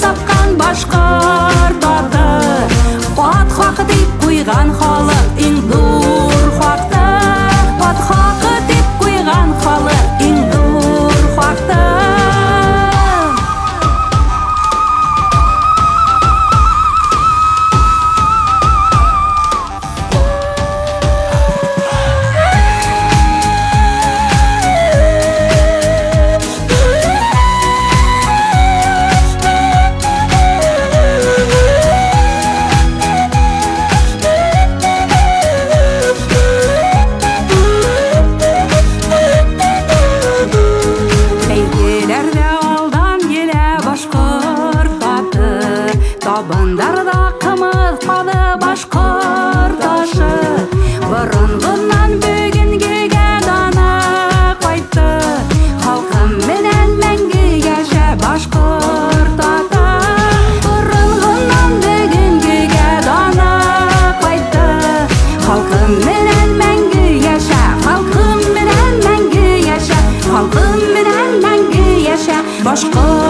Сапкан башкорт аты. Ат хакы дип куйган халык иң зур хакты. Ат хакы дип куйган халык иң зур хакты. Бәйгеләрдә алдан килә башкорт аты, табындарда кымыз каны башкорт ашы. Борынгыннан бүгенгегә даны кайтты, халкым белән мәңге яшә башкорт аты. Борынгыннан бүгенгегә даны кайтты, халкым белән мәңге яшә, халкым белән мәңге яшә, халкым белән мәңге яшә башкорт.